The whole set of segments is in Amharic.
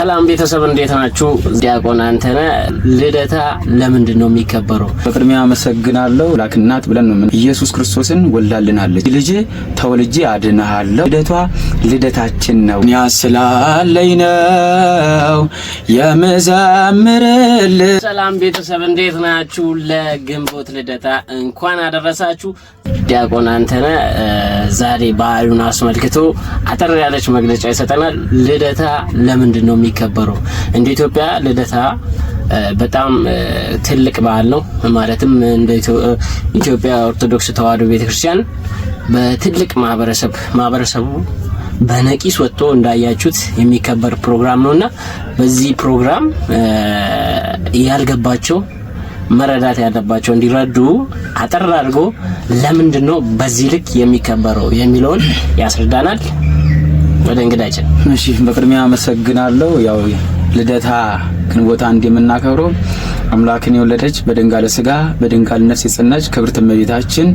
ሰላም ቤተሰብ እንዴት ናችሁ? ዲያቆን አንተነህ ልደታ ለምንድን ነው የሚከበረው? በቅድሚያ አመሰግናለሁ። አምላክ እናት ብለን ነው ኢየሱስ ክርስቶስን ወልዳልናለች። ልጅ ተወልጄ አድንሃለሁ። ልደቷ ልደታችን ነው። ስላለኝ ነው የምዘምርልህ። ሰላም ቤተሰብ እንዴት ናችሁ? ለግንቦት ልደታ እንኳን አደረሳችሁ። ዲያቆን አንተነህ ዛሬ በዓሉን አስመልክቶ አጠር ያለች መግለጫ ይሰጠናል። ልደታ ለምንድን ነው የሚከበረው? እንደ ኢትዮጵያ ልደታ በጣም ትልቅ በዓል ነው። ማለትም እንደ ኢትዮጵያ ኦርቶዶክስ ተዋሕዶ ቤተክርስቲያን በትልቅ ማህበረሰቡ በነቂስ ወጥቶ እንዳያችሁት የሚከበር ፕሮግራም ነውና በዚህ ፕሮግራም ያልገባቸው መረዳት ያለባቸው እንዲረዱ አጠር አድርጎ ለምንድን ነው በዚህ ልክ የሚከበረው የሚለውን ያስረዳናል። ወደ እንግዳችን። እሺ፣ በቅድሚያ አመሰግናለሁ። ያው ልደታ ግንቦት አንድ የምናከብረው አምላክን የወለደች በድንጋለ ስጋ በድንጋለ ነፍስ የጸናች ክብርት እመቤታችን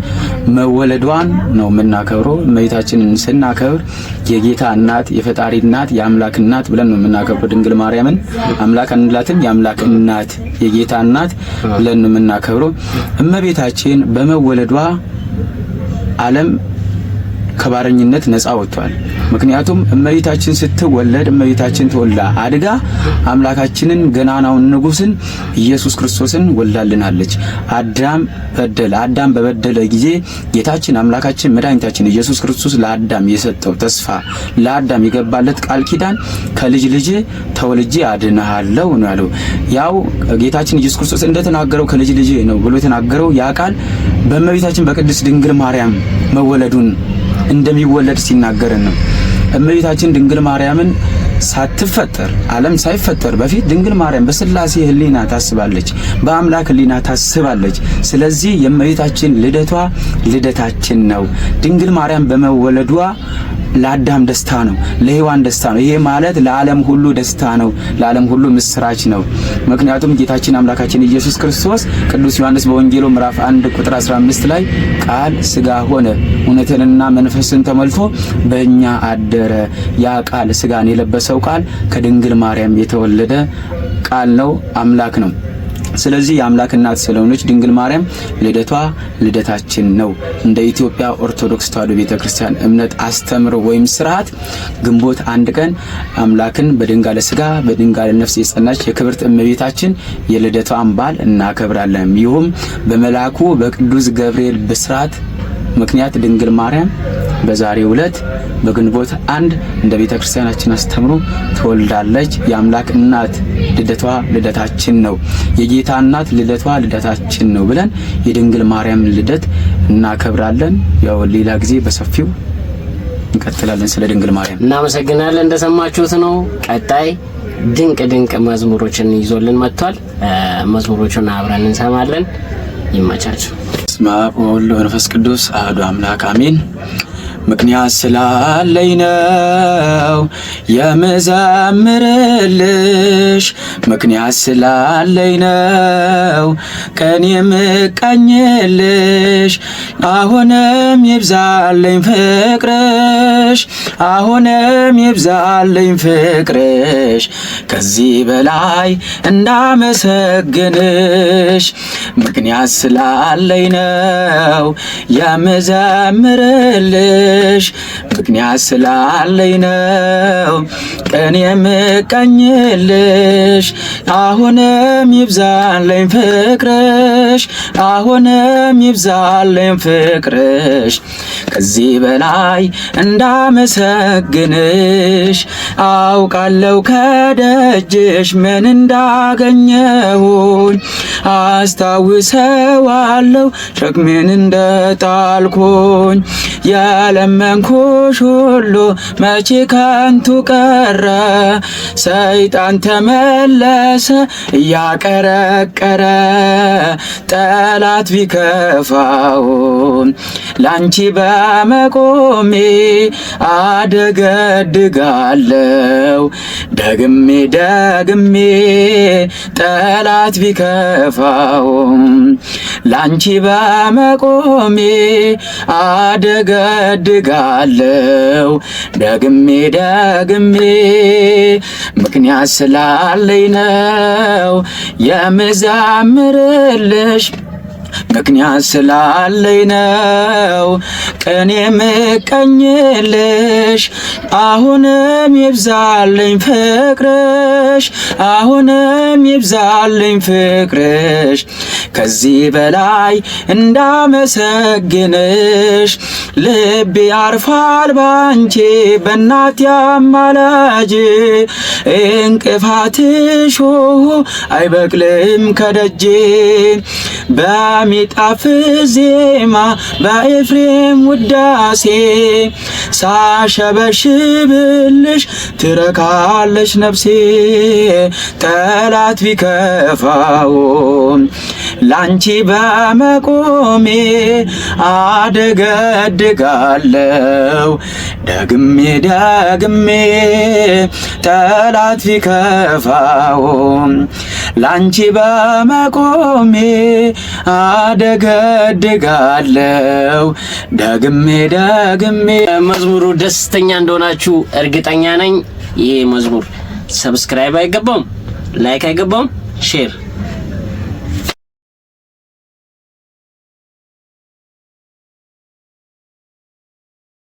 መወለዷን ነው የምናከብረው። እመቤታችንን ስናከብር የጌታ እናት፣ የፈጣሪ እናት፣ የአምላክ እናት ብለን ነው የምናከብረው። ድንግል ማርያምን አምላክ አንላትም፣ የአምላክ እናት፣ የጌታ እናት ብለን ነው የምናከብረው። እመቤታችን በመወለዷ ዓለም ከባረኝነት ነፃ ወጥቷል። ምክንያቱም እመቤታችን ስትወለድ እመቤታችን ተወልዳ አድጋ አምላካችንን ገናናውን ንጉስን ኢየሱስ ክርስቶስን ወልዳልናለች። አዳም በደለ። አዳም በበደለ ጊዜ ጌታችን አምላካችን መድኃኒታችን ኢየሱስ ክርስቶስ ለአዳም የሰጠው ተስፋ ለአዳም የገባለት ቃል ኪዳን ከልጅ ልጅ ተወልጄ አድንሃለሁ ነው ያለው። ያው ጌታችን ኢየሱስ ክርስቶስ እንደተናገረው ከልጅ ልጅ ነው ብሎ የተናገረው ያ ቃል በእመቤታችን በቅድስት ድንግል ማርያም መወለዱን እንደሚወለድ ሲናገረን ነው። እመቤታችን ድንግል ማርያምን ሳትፈጠር ዓለም ሳይፈጠር በፊት ድንግል ማርያም በስላሴ ሕሊና ታስባለች፣ በአምላክ ሕሊና ታስባለች። ስለዚህ የእመቤታችን ልደቷ ልደታችን ነው። ድንግል ማርያም በመወለዷ ለአዳም ደስታ ነው፣ ለሔዋን ደስታ ነው። ይሄ ማለት ለዓለም ሁሉ ደስታ ነው፣ ለዓለም ሁሉ ምስራች ነው። ምክንያቱም ጌታችን አምላካችን ኢየሱስ ክርስቶስ ቅዱስ ዮሐንስ በወንጌሉ ምዕራፍ 1 ቁጥር 15 ላይ ቃል ስጋ ሆነ እውነትንና መንፈስን ተሞልቶ በእኛ አደረ። ያ ቃል ስጋን የለበሰው ቃል ከድንግል ማርያም የተወለደ ቃል ነው፣ አምላክ ነው። ስለዚህ የአምላክ እናት ስለሆነች ድንግል ማርያም ልደቷ ልደታችን ነው። እንደ ኢትዮጵያ ኦርቶዶክስ ተዋሕዶ ቤተክርስቲያን እምነት አስተምሮ ወይም ስርዓት ግንቦት አንድ ቀን አምላክን በድንጋለ ስጋ በድንጋለ ነፍስ የጸናች የክብርት እመቤታችን የልደቷን በዓል እናከብራለን። ይሁም በመልአኩ በቅዱስ ገብርኤል ብስራት ምክንያት ድንግል ማርያም በዛሬው ዕለት በግንቦት አንድ እንደ ቤተ ክርስቲያናችን አስተምሮ ትወልዳለች። የአምላክ እናት ልደቷ ልደታችን ነው፣ የጌታ እናት ልደቷ ልደታችን ነው ብለን የድንግል ማርያም ልደት እናከብራለን። ያው ሌላ ጊዜ በሰፊው እንቀጥላለን ስለ ድንግል ማርያም። እናመሰግናለን። እንደሰማችሁት ነው። ቀጣይ ድንቅ ድንቅ መዝሙሮችን ይዞልን መጥቷል። መዝሙሮቹን አብረን እንሰማለን። ይመቻችሁ። በስመ አብ ወወልድ ወመንፈስ ቅዱስ አሐዱ አምላክ አሜን። ምክንያት ስላለኝ ነው የምዘምርልሽ፣ ምክንያት ስላለኝ ነው ቀን የምቃኝልሽ። አሁንም ይብዛልኝ ፍቅርሽ፣ አሁንም ይብዛልኝ ፍቅርሽ፣ ከዚህ በላይ እንዳመሰግንሽ። ምክንያት ስላለኝ ነው የምዘምርልሽ፣ ምክንያት ስላለኝ ነው ቀን የምቀኝልሽ። አሁንም ይብዛልኝ ፍቅርሽ፣ አሁንም ይብዛልኝ ፍቅርሽ፣ ከዚህ በላይ እንዳመሰግንሽ። አውቃለሁ ከደጅሽ ምን እንዳገኘሁኝ፣ አስታውሰዋለሁ ሸክሜን እንደጣልኩኝ። የለመንኩሽ ሁሉ መቼ ከንቱ ቀረ፣ ሰይጣን ተመለሰ እያቀረቀረ። ጠላት ቢከፋው ላንቺ በመቆሜ አደገድጋለው ደግሜ ደግሜ። ጠላት ቢከፋው ላንቺ በመቆሜ አደገድጋለው ደግሜ ደግሜ ምክንያት ስላለኝ ነው የምዘምርልሽ ምክንያት ስላለኝ ነው ቅኔ ምቀኝልሽ። አሁንም ይብዛልኝ ፍቅርሽ፣ አሁንም ይብዛልኝ ፍቅርሽ፣ ከዚህ በላይ እንዳመሰግንሽ። ልቤ ያርፋል ባንቺ በእናት አማላጅ፣ እንቅፋትሽ አይበቅልም ከደጄ። በሚጣፍጥ ዜማ በኤፍሬም ውዳሴ ሳሸበሽብልሽ ትረካለች ነፍሴ። ጠላት ቢከፋው ላንቺ በመቆሜ አደገድጋለው ደግሜ ደግሜ ጠላት ቢከፋው ላንቺ በመቆሜ አደገድጋለው ደግሜ ደግሜ። መዝሙሩ ደስተኛ እንደሆናችሁ እርግጠኛ ነኝ። ይህ መዝሙር subscribe አይገባውም፣ like አይገባውም፣ share